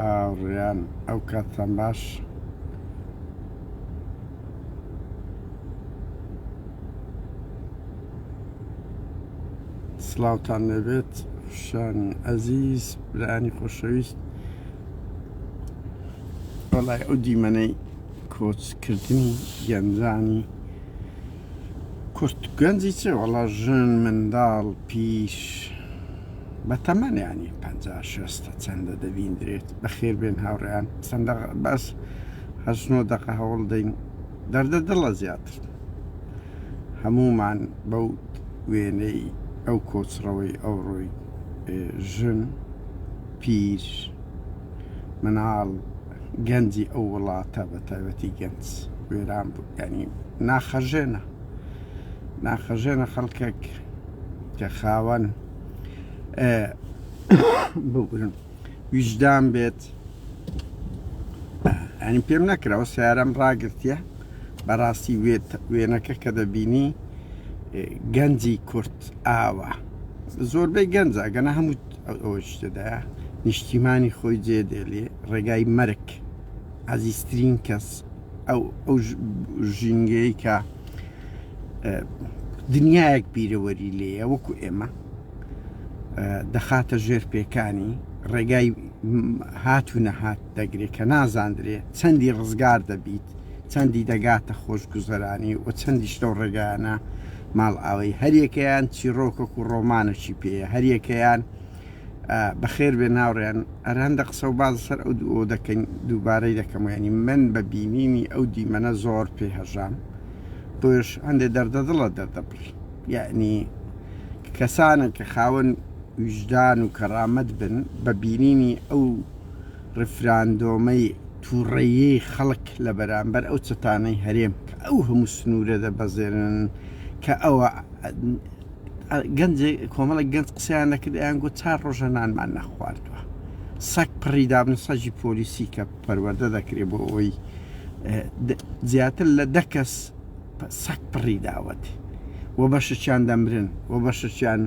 هاوڕێیان ئەو کاتتان باش. سڵاوتان لێبێت خوشانی ئەزیز برایانی خۆشەویست وەڵای ئەو دیمەنەی کۆچکردنی گەنجانی کورد گەنجی چێ وەڵا ژن منداڵ پیر بە تەمەن ینی پ شێستە چەندە دەبیندرێت بەخێر بێن هاوڕێیان چەندە بەس هەشنۆ دەقە هەوڵ دەین دەردە دڵە زیاتر هەموومان بەو وێنەی ئەو کۆچڕەوەی ئەوڕۆی ژن پیر مناڵ گەنجی ئەو وڵاتە بە تایبەتی گەنج وێران بوو ینی ناخەژێنە ناخەژێنە خەڵکێک کە خاوەن ببورن ویژدان بێت ئەنی پێم نەکراوە سیارەم ڕاگرتیە بەڕاستی وێنەکە کە دەبینی گەنجی کورد ئاوا زۆربەی گەنجە گەنە هەموو ئەوەش تێدایە نیشتیمانی خۆی جێ دێلێ ڕێگای مەرگ عزیزترین کەس ئەو ئەو ژینگەی کە دنیایەک بیرەوەری لێیە وەکو ئێمە دەخاتە ژێر پێکانی ڕێگای هات و نەهات دەگرێت کە نازاندرێ چەندی ڕزگار دەبیت چەندی دەگاتە خۆشگوزەرانی و چەندیش لەو ڕێگایانە ماڵئاوەی هەریەکەیان چیڕۆکەک و ڕۆمانەکی پێیە هەریەکەیان بەخێر بێ ناوڕێن هەر هەندە قسە و باز سەر ئەو دوو دەکەین دووبارەی دەکەم ینی من بە بینینی ئەو دیمەنە زۆر پێ هەژام بۆیش هەندێ دەردە دڵە دەردەبڕی یعنی کەسانە کە خاوەن ویژدان و کەرامەت بن بە بینینی ئەو ڕیفراندۆمەی توڕەیی خەڵک لە بەرامبەر ئەو چەتانەی هەرێم کە ئەو هەموو سنوورە دەبەزێنن کە ئەوە گەنجێک کۆمەڵێک گەنج قسەیان دەکرد ئەیان گوت چار ڕۆژە نانمان نەخواردووە سەگ پڕی دابن سەگی پۆلیسی کە پەروەردە دەکرێت بۆ ئەوەی زیاتر لە دە کەس سەگ پڕی داوەت و بەشێکیان دەمرن و بەشێکیان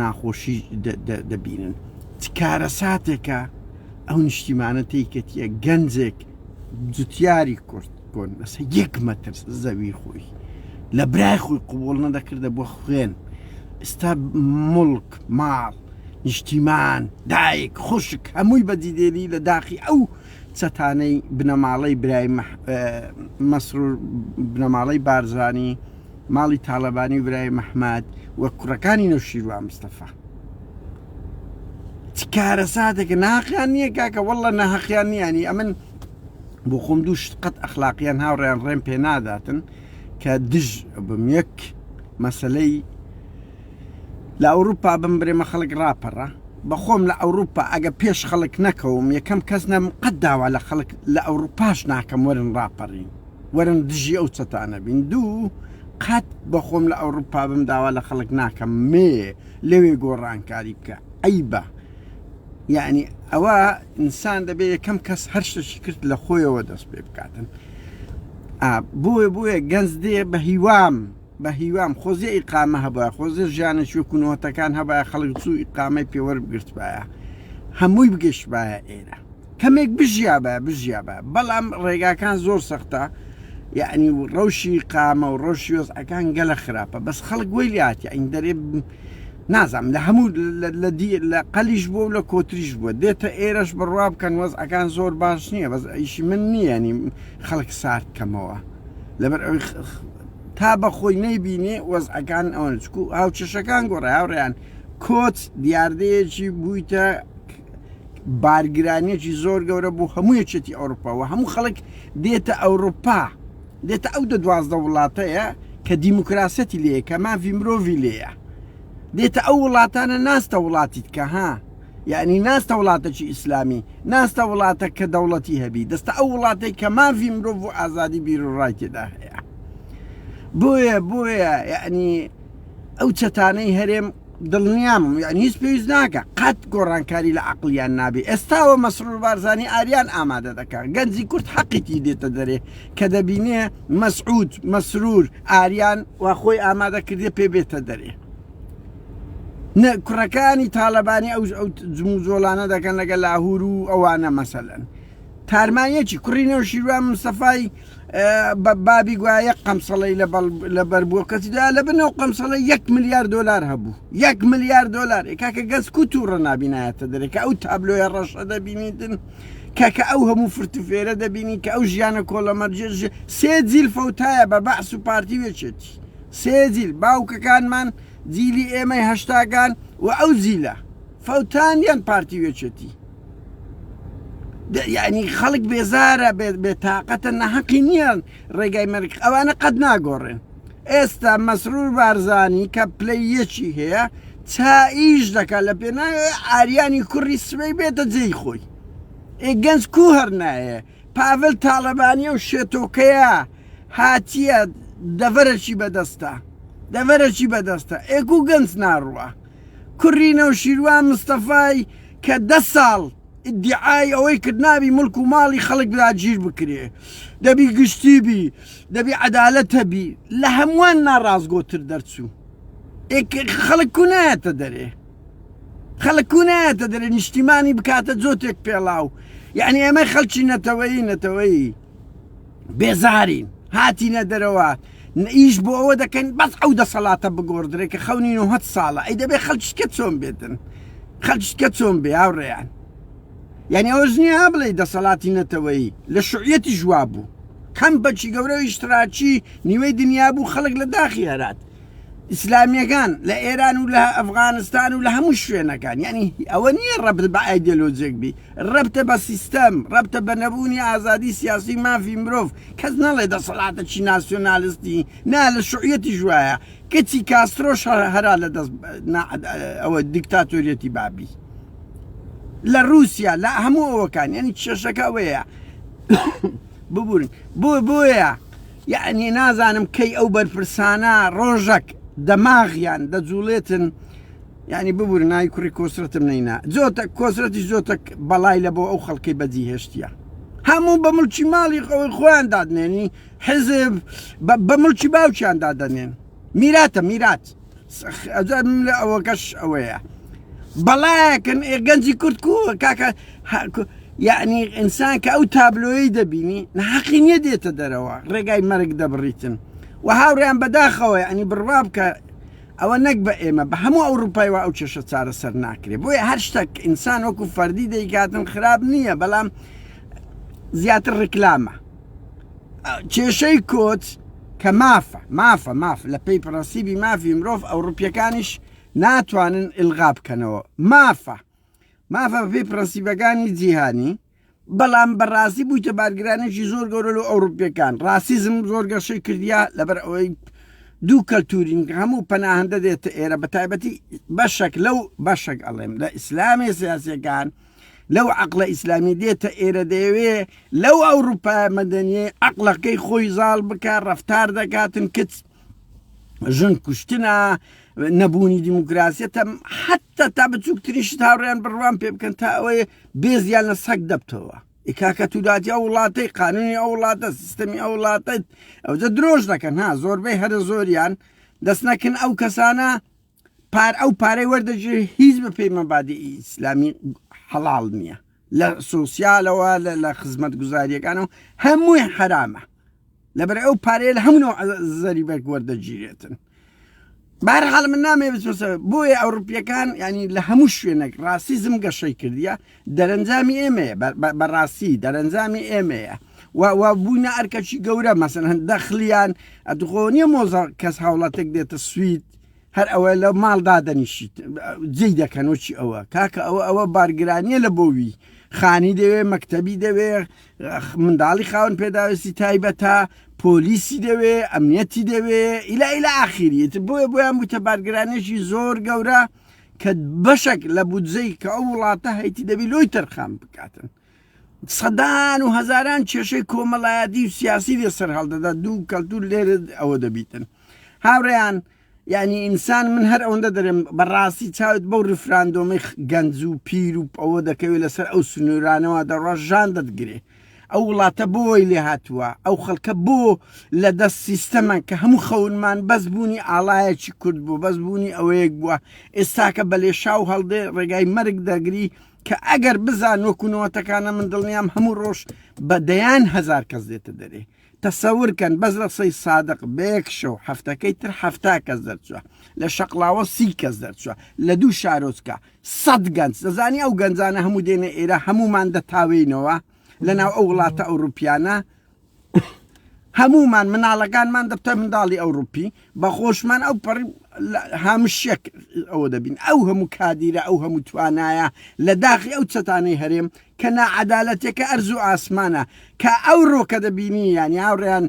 ناخۆشی دەبینن چ کارەساتێکە ئەو نیشتیمانە تێیکەتیە گەنجێک جوتیاری کورد کۆن لەسەر یەک مەتر زەوی خۆی لە برای خۆی قوبڵ نەدەکردە بۆ خوێن ئستا مڵک ماڵ نیشتیمان دایک خوشک هەمووی بەجیدێلی لە داخی ئەو چەتانەی بنەماڵەی برای مەسرور بنەماڵەی بارزانی ماڵی تاڵەبانی و برای مەحماد و کوڕەکانی نەوشیروان مستەفا چ کارەساتێکە ناحەقیان نییە کاکە واللە ناحەقیان نییە ئەمن بۆ خۆم دوو شت قەت ئەخلاقیان هاوڕێیان ڕێم پێ ناداتن کە دژ بم یەک مەسلەی لە ئەوروپا بم برێمە خەڵک ڕاپەڕە بەخۆم لە ئەوروپا ئەگە پێش خەڵک نەکەوم یەکەم کەس نەم قەت داوا لە خەڵک لە ئەوروپاش ناکەم وەرن ڕاپەڕین وەرن دژی ئەو چەتانە بین دوو قەت بەخۆم لە ئەوروپا بم داوا لە خەڵک ناکەم مێ لەوێ گۆڕانکاری بکە عەیبە یعنی ئەوە ئینسان دەبێ یەکەم کەس هەر شتێکی کرد لە خۆیەوە دەست پێ بکاتن بۆیە بۆیە گەنج دێ بە هیوام بە هیوام خۆزیە ئیقامە هەبوایە خۆزیە ژیانێکی وەکو نۆتەکان هەبایە خەڵک زوو ئیقامەی پێوەربگرتبایە هەمووی بگەشتبایە ئێرە کەمێک بژیابایە بژیابایە بەڵام ڕێگاکان زۆر سەختە یعنی ڕەوشی قامە و ڕەوشی وەزعەکان گەلە خراپە بەس خەڵک وەی لاتیە ئەین دەرێ نازانم لە هەموو لە دی لە قەلیش بووە و لە کۆتریش بووە دێتە ئێرەش بڕوا بکەن وەزعەکان زۆر باش نییە بەس ئیشی من نییە ینی خەڵک سارد کەمەوە لەبەر ئەوەی تا بە خۆی نەیبینێ وەزعەکان ئەوەن چکو هاوکێشەکان گۆڕای هاوڕێیان کۆچ دیاردەیەکی بوویتە بارگرانیەکی زۆر گەورە بۆ هەموو یەکێتی ئەوروپا و هەموو خەڵک دێتە ئەوروپا دێتە ئەو دە 12 وڵاتەیە کە دیموکراسەتی لێیە کە مافی مرۆڤی لێیە دێتە ئەو وڵاتانە ناستە وڵاتی کە ها یعنی ناستە وڵاتەکی ئیسلامی ناستە وڵاتە کە دەوڵەتی هەبی دەستە ئەو وڵاتەی کە مافی مرۆڤ و ئازادی بیر و ڕای تێدا هەیە بۆیە بۆیە یعنی ئەو چەتانەی هەرێم دڵنیام یعنی هیچ پێویست ناکە قەت گۆڕانکاری لە عقلیان نابێ ئێستاوە مەسرور بارزانی ئاریان ئامادە دەکات گەنجی کورد حەقیتی دێتە دەرێ کە دەبینێ مەسعود مەسرور ئاریان وا خۆی ئامادە کردێ پێ بێتە دەرێ. نە کوڕەکانی تاالبانی ئەو ئەو جموجۆڵانە دەکەن لەگە لاهور و ئەوانە مەسەلەن تارمایەکی کوڕی نەوشیروان مستەفای بابی گوایە یەک قەمسەڵەی لەبەر بووە کەسی دا لە بنەوە قەمسەڵە یەک ملیار دۆلار هەبوو یەک ملیار دۆلار کاکە گەز کو تووڕە نابینایەتە دەرێ کە ئەو تابلۆیە ڕەشە دەبینیتن کاکە ئەو هەموو فرتوفێرە دەبینی کە ئەو ژیانە کۆڵەمەرجێ سێ جیل فەوتایە بە بەعس و پارتی وێچێتی سێ جیل باوکەکانمان جیلی ئێمەی هەشتاکان و ئەو جیلە فەوتانیان پارتی وێچێتی یعنی خەڵک بێزارە بێتاقەتە نەحەقی نییە ڕێگای مەرگ ئەوانە قەت ناگۆڕێن ئێستا مەسرور بارزانی کە پلەی یەکی هەیە چا ئیش دەکات لە پێناوی ئاریانی کوڕی سبەی بێتە جێی خۆی ئێ گەنج کو هەر نایە پاڤل تاڵەبانی و شێتۆکەیە هاتیە دەڤەرەکی بەدەستە دەڤەرەکی بەدەستە ئێکو گەنج ناڕوە کوڕی نەوشیروان مستەفای کە دە ساڵ ئیدیعای ئەوەی کرد نابی مڵک و ماڵی خەڵک داگیر بکرێ دەبی گشتی بی دەبی عەدالەت هەبی لە هەمووان ناڕاستگۆتر دەرچوو خەڵک کو نایەتە دەرێ خەڵک کو نایەتە دەرێ نیشتیمانی بکاتە جۆتێک پێڵاو یعنی ئێمە خەڵکی نەتەوەیی نەتەوەیی بێزارین هاتینە دەرەوە ئیش بۆ ئەوە دەکەین بەس ئەو دەسەڵاتە بگۆڕدرێ کە خەونی 90 ساڵە ئەی دەبێ خەڵکیشکە چۆن بێتن خەڵکیشکە چۆن بێ هاوڕێیان یعنی ئەوەش نییە بڵێ دەسەڵاتی نەتەوەیی لە شوعیەتی ژوا بوو کەم بەچی گەورە ئیشتراکی نیوەی دنیا بوو خەڵک لە داخی هەرات ئیسلامیەکان لە ئێران و لە ئەفغانستان و لە هەموو شوێنەکان یعنی ئەوە نییە ڕەبت بە ئایدۆلۆژێک بی ڕەبتە بە سیستەم ڕەبتە بە نەبوونی ئازادی سیاسی مافی مرۆڤ کەس نەڵێ دەسەڵاتەکی ناسیۆنالستی نا لە شوعیەتیش وایە کەچی کاسترۆش هەرا لە دەست ئەوە دیکتاتۆریەتی بابی لە رووسیا لە هەموو ئەوەکان یعنی کێشەکە ئەوەیە ببورن بۆ بۆیە یەعنی نازانم کەی ئەو بەرپرسانە ڕۆژەک دەماغیان دەجوڵێتن یعنی ببور ناوی کوڕی کۆسرەتم نەینا جۆتە کۆسرەتی جۆتە بەڵای لە بۆ ئەو خەڵکەی بەجی هێشتە هەموو بە ملکی ماڵی ئەوەی خۆیان دادنێنی حزب بە ملکی باوکیان دادەنێن میراتە میرات لە ئەوەکەش ئەوەیە بەڵایەکن ئێ گەنجی کورد کو کاکە یعنی ئینسان کە ئەو تابلۆیەی دەبینی نەحەقی نییە دێتە دەرەوە ڕێگای مەرگ دەبڕیتن و هاوڕیان بەداخەوە ینی بڕوا بکە ئەوە نەک بە ئێمە بە هەموو ئەوروپای وا ئەو کێشە چارەسەر ناکرێ بۆیە هەر شتێک ئینسان وەکو فەردی دەیکاتن خراپ نییە بەڵام زیاتر ڕیکلامە کێشەی کۆچ کە مافە مافە ماف لە پێی پرەنسیبی مافی مرۆڤ ئەوروپیەکانیش ناتوانن ئیلغا بکەنەوە مافە مافە بە پێی پرەنسیبەکانی جیهانی بەڵام بەڕاستی بوویتە بارگرانێکی زۆر گەورە لە ئەوروپیەکان ڕاسیزم زۆر گەشەی کردیا لەبەر ئەوەی دوو کەلتورین هەموو پەناهندە دێتە ئێرە بە تایبەتی بەشێک لەو بەشێک ئەڵێم لە ئیسلامی سیاسەکان لەو عەقڵە ئیسلامی دێتە ئێرە دەیەوێ لەو ئەوروپا مەدەنیەی عەقڵەکەی خۆی زاڵ بکە ڕەفتار دەکاتن کچ ژن کوشتنە نەبوونی دیموکراسیەتە حتا تا بچووکترین شت هاوڕێیان بڕوان پێ بکەن تا ئەوەیە بێزیان لە سەگ دەبتەوە کاکە توداتی ئەو وڵاتەی قانونی ئەو وڵاتە سیستەمی ئەو وڵاتە ئەوجە درۆژ دەکەن ها زۆربەی هەرە زۆریان دەست نەکەن ئەو کەسانە پار ئەو پارەی وەردەگیرێ هیچ بە پێی مەبادیئی ئیسلامی حەڵاڵ نییە لە سۆسیالەوە لە لە خزمەتگوزاریەکانەوە هەمووی حەرامە لەبەر ئەو پارەیە لە هەموو نەوع زەریبەک وەردەگیرێتن بارحاڵ من نامەوێ بچمە سەر بۆیە ئەوروپیەکان ینی لە هەموو شوێنێک ڕاستیزم گەشەی کردیە دەرەنجامی ئێمەیە بەڕاستی دەرەنجامی ئێمەیە و بوونە ئەرکەکی گەورە مەسەن دەخلیان ئەدخۆ نییە مۆزە کەس هاوڵاتێک دێتە سوید هەر ئەوە لە ماڵ دادەنیشیت جێی دەکەن وچی ئەوە کاکە ئەوە ئەوە بارگرانیە لە بۆوی خانی دەوێ مەکتەبی دەوێ منداڵی خاون پێداویستی تایبەتە پۆلیسی دەوێ ئەمنیەتی دەوێ ئیلا ئیلا ئاخیریت بۆیە بۆیان بووتە بارگرانێکی زۆر گەورە کە بەشێک لە بودجەی کە ئەو وڵاتە هەیتی دەبی لۆی تەرخان بکاتن سەدان و هەزاران کێشەی کۆمەڵایەتی و سیاسی لێ سەر هەڵدەدا دوو کەلتور لێرە ئەوە دەبیتن هاوڕێیان یعنی ئینسان من هەر ئەوەندە دەرێم بەڕاستی چاوت بەو ریفراندۆمەی گەنج و پیر و ئەوە دەکەوێت لەسەر ئەو سنوورانەوە دەڕۆ ژان دەتگرێ. ئەو وڵاتە بۆی لێ هاتووە ئەو خەڵکە بۆ لە دەست سیستەمە کە هەموو خەونمان بەس بوونی ئاڵایەکی کورد بوو بەس بوونی ئەوەیەک بووە ئێستاکە بە لێشاو هەڵدێ ڕێگای مەرگ دەگری کە ئەگەر بزان وەکو نەوەتەکانە من دڵنیام هەموو ڕۆژ بە دەیان هەزار کەس دێتە دەرێ تەسەور کەن بەس لە سەی سادق بە یەک شەو هەفتەکەی تر 70 کەس دەرچووە لە شەقڵاوە 30 کەس دەرچووە لە دوو شارۆچکە سەد گەنج دەزانی ئەو گەنجانە هەموو دێنە ئێرە هەمومان دەتاوێینەوە لە ناو ئەو وڵاتە ئەوروپیانە هەمومان مناڵەکانمان دەبتە منداڵی ئەوروپی بە خۆشمان ئەو پەڕی هامشێک ئەوە دەبین ئەو هەموو کادیرە ئەو هەموو توانایە لە داخی ئەو چەتانەی هەرێم کە ناعەدالەتێکە ئەرز و ئاسمانە کە ئەو ڕۆکە دەبینی یانی هاوڕێیان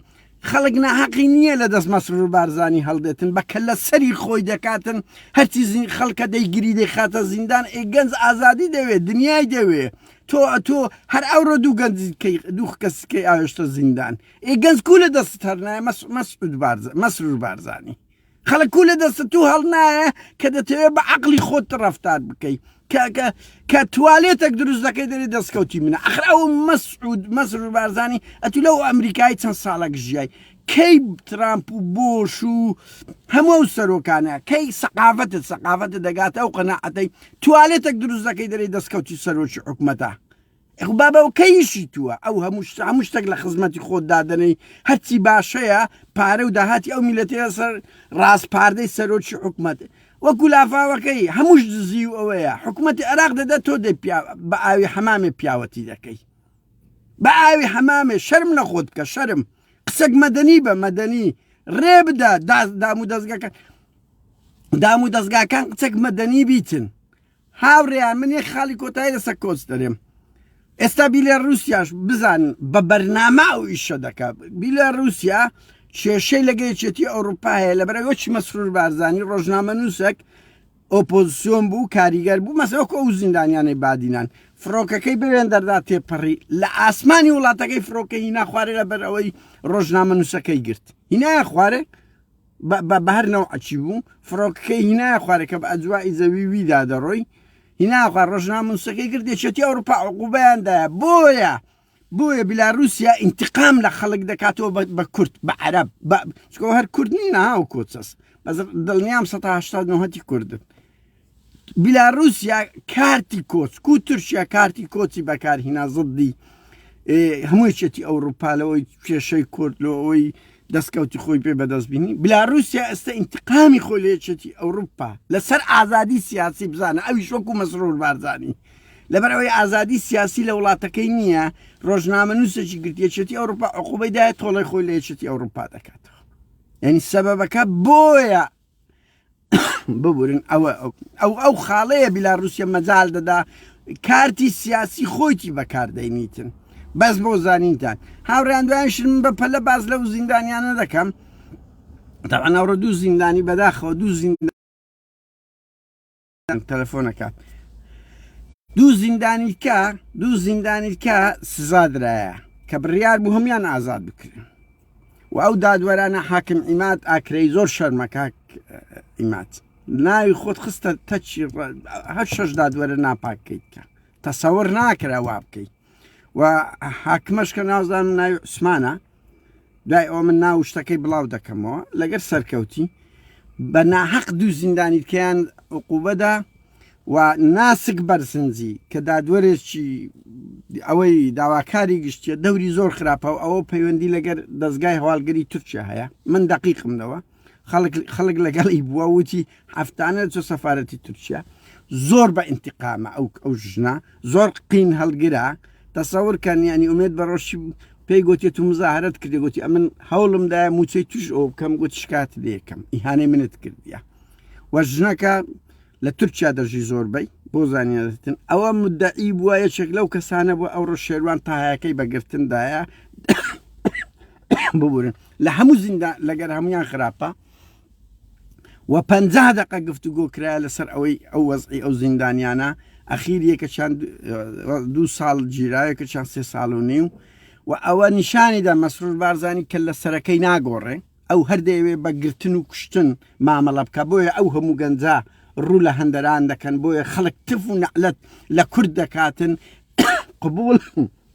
خەڵک ناحەقی نییە لە دەست مەسرور بارزانی هەڵدێتن بە کەللە سەری خۆی دەکاتن هەرچی زین خەڵکە دەیگری دەیخاتە زیندان ئێ گەنج ئازادی دەوێت دنیای دەوێ تۆ تۆ هەر ئەوڕۆ دوو گەنج دوو کەسکەی ئاوێشتە زیندان ئێ گەنج کو لە دەستت هەرنایە مەسعود بارز مەسرور بارزانی خەڵک کو لە دەستت تو هەڵنایە کە دەتەوێت بە عەقڵی خۆت ڕەفتار بکەی کە کە کە توالێتێک دروست دەکەی دەرێ دەستکەوتی منە ئەخر ئەو مەسعود مەسرور بارزانی ئەتو لەو ئەمریکای چەند ساڵێک ژیای کەی ترامپ و بۆش و هەموو ئەو سەرۆکانە کەی سەقافتت سەقافتت دەگاتە ئەو قەناعەتەی توالێتێک دروست دەکەی دەرێ دەستکەوتی سەرۆکی حکومەتە ئەخ بابە ئەو کەیشی تووە ئەو هەموو شت هەموو شتێک لە خزمەتی خۆت دادەنێی هەرچی باشەیە پارە و داهاتی ئەو میلەتەیە سەر ڕاسپاردەی سەرۆکی حکومەت وەکو لافاوەکەی هەمووش دزی و ئەوەیە حکومەتی عێراق دەدە تۆ دەی بە ئاوی حەمامێ پیاوەتی دەکەی بە ئاوی حەمامێ شەرم لە خۆت بکە شەرم قسەک مەدەنی بە مەدەنی ڕێ بدە دام و دەستگەکە دام و دەستگاکان قچەک مەدەنی بیتن هاوڕێیان من یەک خاڵی کۆتایی لەسەر کۆچ دەرێم ئێستا بیلێ رووسیاش بزان بە بەرنامە ئەو ئیشە دەکات بیلێ رووسیا کێشەی لەگە یەکێتی ئەوروپا هەیە لەبەرەوە چی مەسرور بارزانی ڕۆژنامە نووسێک ئۆپۆزیسیۆن بوو کاریگەر بوو مەسەوەکو ئەو زیندانیانەی بادینان فڕۆکەکەی بەوێن دەردا تێپەڕی لە ئاسمانی وڵاتەکەی فڕۆکە هینا خوارێ لەبەر ئەوەی ڕۆژنامە نووسەکەی گرت هینایە خوارێ بە هەر نەوعەکی بوو فڕۆکەکەی هینایە خوارێ کە بە ئەجوای زەوی ویدا دەڕۆی هینا خوار ڕۆژنامەنووسەکەی گرت یەکێتی ئەوروپا عقوبەیان دایە بۆیە بۆیە بیلاروسیا ئینتقام لە خەڵک دەکاتەوە بە کورد بە عەرەب چکۆ هەر کورد نینە هاو کۆچەس بەس دڵنیام 1970 کوردن بیلاروسیا کارتی کۆچ کو تورکیا کارتی کۆچی بەکارهینا زدی هەموو یەکێتی ئەوروپا لەوەی کێشەی کورد لۆ ئەوەی دەستکەوتی خۆی پێ بەدەست بینی بلاروسیا ئێستا ئینتقامی خۆی لە یەکێتی ئەوروپا لەسەر ئازادی سیاسی بزانە ئەویش وەکو مەسرور بارزانی لەبەر ئەوەی ئازادی سیاسی لە وڵاتەکەی نییە ڕۆژنامەنووسێکی گرت یەکێتی ئەوروپا عقوبەی دایە تۆڵەی خۆی لە یەکێتی ئەوروپا دەکاتەوە یعنی سەبەبەکە بۆیە ببورن ئەوە ئەو ئەو خاڵەیە بیلاروسیە مەجال دەدا کارتی سیاسی خۆیتی بەکاردەینیتن بەس بۆ زانینتان هاوڕیان دوایان شن من بە پەلە باز لەو زیندانیانە دەکەم تاوان ئەوڕۆ دوو زیندانی بەداخەوە دوو زیندان تەلەفۆنەکە دوو زیندانیکە دوو زیندانیکە سزا درایە کە بڕیار بوو هەموان ئازاد بکرێن و ئەو دادوەرانە حاکم عیماد ئاکرەی زۆر شەرمە کاک عیماد ناوی خۆت خستە تەچی هەر شەش دادوەرە ناپاکەیت کە تەسەور ناکرا وا بکەیت و حاکمەش کە نازانم ناوی عوسمانە دوای ئەوە من ناو شتەکەی بڵاو دەکەمەوە لەگەر سەرکەوتی بە ناحەق دوو زیندانیکەیان عقوبەدا و ناسک بەرزنجی کە دادوەرێکی ئەوەی داواکاری گشتیە دەوری زۆر خراپە و ئەوە پەیوەندی لەگەر دەستگای هەواڵگری تورکیا هەیە من دەقیقم لەوە خەڵک خەڵک لەگەڵی بووە وتی هەفتانە چۆ سەفاەتی تورکیا زۆر بە ئینتقامە ئەو ئەو ژنە زۆر قین هەڵگرە تەسەور کەن یعنی ئومێد بە ڕۆشی پێی گوتی تو مزاهرەت کردی گوتی ئەمن هەوڵم دایە موچەی توش ئەو بکەم گوت شکات لێکەم ئیهانەی منت کردیە و ژنەکە لە تورکیا دەژی زۆربەی بۆ زانیارتن ئەوە مدعی بووە یەکێک لەو کەسانە بوو ئەوڕۆ شێروان تاهایەکەی بەگرتندایە ببورن لە هەموو زیندان لەگەر هەمویان خراپە و پ دقە گفتوگۆ کرا لەسەر ئەوەی ئەو وەزعی ئەو زیندانیانە ئەخیر یەکە چند دوو ساڵ گیراوێکە چند سێ ساڵ و نیو و ئەوە نیشانیدا مەسرور بارزانی کە لە سەرەکەی ناگۆڕێ ئەو هەر دەیەوێ بە گرتن و کوشتن مامەڵە بکا بۆیە ئەو هەموو گەنجە ڕوو لە هەندەران دەکەن بۆیە خەڵک تف و نەعلەت لە کورد دەکاتن قبوڵ.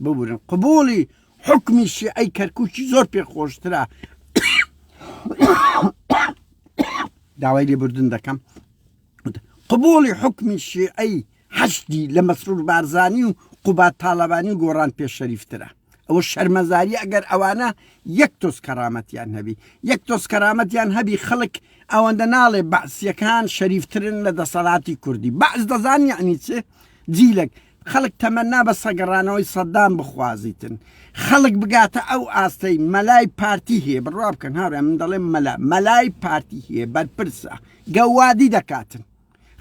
ببورن قبوڵی حوکمی شیعەی کەرکوکی زۆر پێ خۆشترە داوای لێبوردن دەکەم قبوڵی حوکمی شیعەی حەشدی لە مەسرور بارزانی و قوباد تاڵەبانی و گۆڕان پێ شەریفترە. ئەوە شەرمەزاری ئەگەر ئەوانە یەک تۆز کەرامەتیان هەبی یەک تۆز کەرامەتیان هەبی خەڵک ئەوەندە ناڵێ بەعسیەکان شەریفترن لە دەسەڵاتی کوردی بەعس دەزان یعنی چ جیلەک خەڵک تەمەنا بە سەگەڕانەوەی سەدام بخوازیتن خەڵک بگاتە ئەو ئاستەی مەلای پارتی هەیە بڕوا بکەن هاوڕێ من دەڵێم مەلا مەلای پارتی هەیە بەرپرسە گەوادی دەکاتن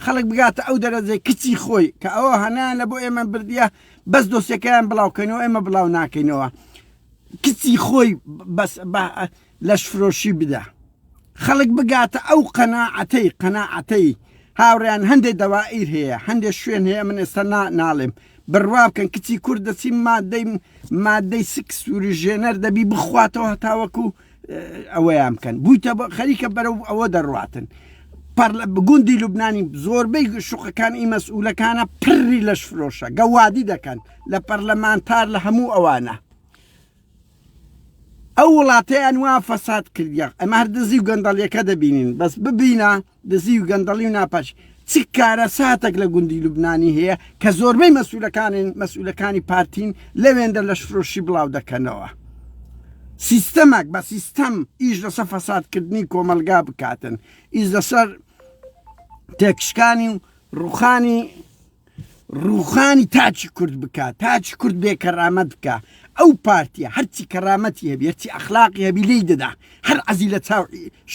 خەڵک بگاتە ئەو دەرەجەی کچی خۆی کە ئەوە هەنایان لە بۆ ئێمە بردیە بەس دۆسیەکەیان بڵاوکەینەوە ئێمە بڵاو ناکەینەوە کچی خۆی بەس بە لەشفرۆشی بدا خەڵک بگاتە ئەو قەناعەتەی قەناعەتەی هاوڕیان هەندێک دەوائیر هەیە هەندێک شوێن هەیە من ئێستا ناڵێم بڕوا بکەن کچی کورد دەچی مادەی مادەی سکس وریژێنەر دەبی بخواتەوە هەتاوەکو ئەوەیان بکەن بوویتە خەریکە بەرەو ئەوە دەڕواتن گوندی لوبنانی زۆربەی شوقەکان ئی مەسئولەکانە پڕی لەش فرۆشە گەوادی دەکەن لە پەرلەمانتار لە هەموو ئەوانە ئەو وڵاتەیان وا فەساد کردیە ئەمە هەر دزی و گەندەڵیەکە دەبینین بەس ببینە دزی و گەندەڵی و ناپاکی چ کارەساتەک لە گوندی لوبنانی هەیە کە زۆربەی مەسولەکانن مەسولەکانی پارتین لەوێندە لەشفرۆشی بڵاو دەکەنەوە سیستەمەک بە سیستەم ئیش لەسەر فەسادکردنی کۆمەلگا بکاتن ئیش لەسەر تێکشکانی و ڕوخانی ڕووخانی تاکی کورد بکا تاکی کورد بێ کەرامەت بکا ئەو پارتیە هەرچی کەرامەتی هەبی هەرچی ئەخلاقی هەبی لێی دەدا هەر عەزی لە چاو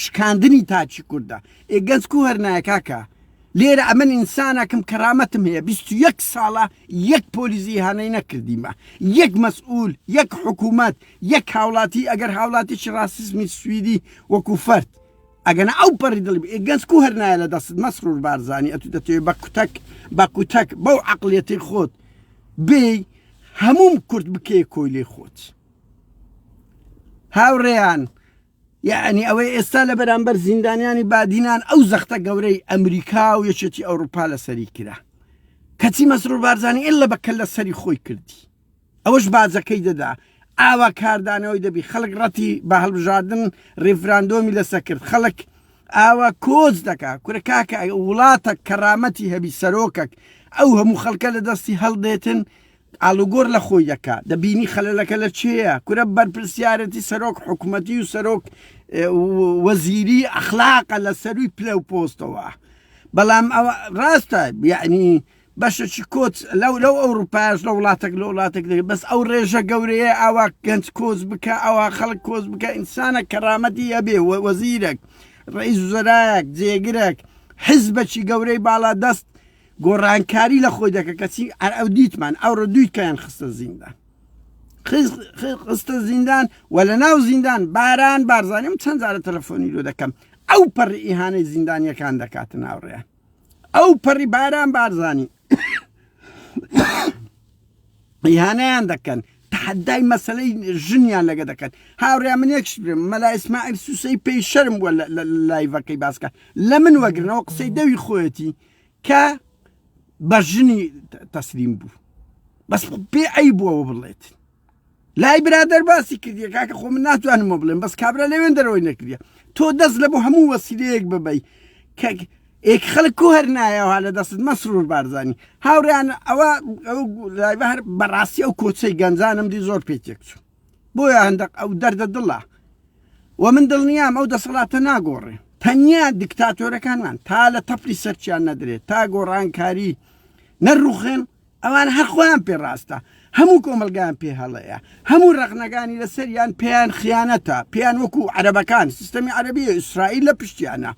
شکاندنی تاکی کوردە ئێ گەنج کو هەر نایە کاکە لێرە ئەمن ئینسانەکم کەرامەتم هەیە 21 ساڵە یەک پۆلیس ئیهانەی نەکردیمە یەک مەسئول یەک حکوومەت یەک هاوڵاتی ئەگەر هاوڵاتیی ڕاسیزمی سویدی وەکو فەرد ئەگەنا ئەو پەڕی دڵی ئێ گەنج کو هەر نایە لە دەستت مەسرور بارزانی ئەتو دەتەوێ بە کوتەک بە کوتەک بەو عەقڵیەتەی خۆت بێی هەمووم کورد بکەیە کۆیلەی خۆت هاوڕێیان یعنی ئەوەی ئێستا لە بەرامبەر زیندانیانی بادینان ئەو زەختە گەورەی ئەمریکا و یەکێتی ئەوروپا لەسەری کرا کەچی مەسرور بارزانی ئللە بە کەللە سەری خۆی کردی ئەوەش باجەکەی دەدا ئاوا کاردانەوەی دەبی خەڵک ڕەتی بە هەڵبژاردن ڕیفراندۆمی لەسە کرد خەڵک ئاوا کۆچ دەکا کورە کاکە وڵاتە کەرامەتی هەبی سەرۆکەک ئەو هەموو خەڵکە لە دەستی هەڵدێتن ئالوگۆر لە خۆی دەکا دەبینی خەلەلەکە لە چێیە کورە بەرپرسیارەتی سەرۆک حکوومەتی و سەرۆک وەزیری ئەخلاقە لە سەروی پلە و پۆستەوە بەڵام ئەوە ڕاستە یعنی بەشەکی کۆچ لەو لەو ئەوروپایش لە وڵاتێک لە وڵاتێک دەکەن بەس ئەو ڕێژە گەورەیە ئاوا گەنج کۆچ بکە ئەوە خەڵک کۆچ بکە ئینسانە کەرامەتی هەبێ وەزیرێک ڕئیس وزەرایەک جێگرێک حزبەکی گەورەی باڵا دەست گۆڕانکاری لە خۆی دەکە کەچی هەر ئەو دیتمان ئەوڕۆ دویتکەیان خستە زیندان خستە زیندان و لە ناو زیندان باران بارزانیم چەند جارە تەلەفۆنی لۆ دەکەم ئەو پەڕی ئیهانەی زیندانیەکان دەکاتە ناوڕێیان ئەو پەڕی باران بارزانی ئیهانەیان دەکەن تحدای مەسلەی ژنیان لەگە دەکەن هاوڕیا من یەکش برم مەلا ئیسماعیل سوسەی پێی شەرم بووە لە لایڤەکەی باسکە لە من وەگرنەوە قسەی دەوی خۆیەتی کە بە ژنی تەسلیم بوو بەس پێ ئەی بووەوە بڵێت لای برادەر باسی کردیە کاکە خۆ من ناتوانم بڵێم بەس کابرا لەوێن دەرەوەی نەکردە تۆ دەست لە بۆ هەموو وەسیلەیەک ببەی کە ئێک خەڵک کو هەر نایەوە لە دەستت مەسرور بارزانی هاوڕیان ئەوە ئەو لای هەر بەڕاستی ئەو کۆچەی گەنجانم دی زۆر پێ تێکچوو بۆیە هەندەق ئەو دەردە دڵە و من دڵنیام ئەو دەسەڵاتە ناگۆڕێ تەنیا دیکتاتۆرەکانمان تا لە تەپلی سەرچیان نەدرێت تا گۆڕانکاری نەڕوخێن ئەوان هەر خۆیان پێ ڕاستە هەموو کۆمەڵگایان پێ هەڵەیە هەموو ڕەخنەکانی لەسەریان پێیان خیانەتە پێیان وەکو عەرەبەکان سیستەمی عەرەبی ئیسرائیل لە پشتیانە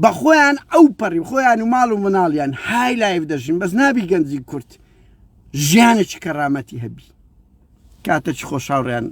بە خۆیان ئەو پەڕی خۆیان و ماڵ و مناڵیان high life دەژین بەس نابی گەنجی کورد ژیانێکی کەرامەتی هەبی کاتێکی خۆشاوڕیان.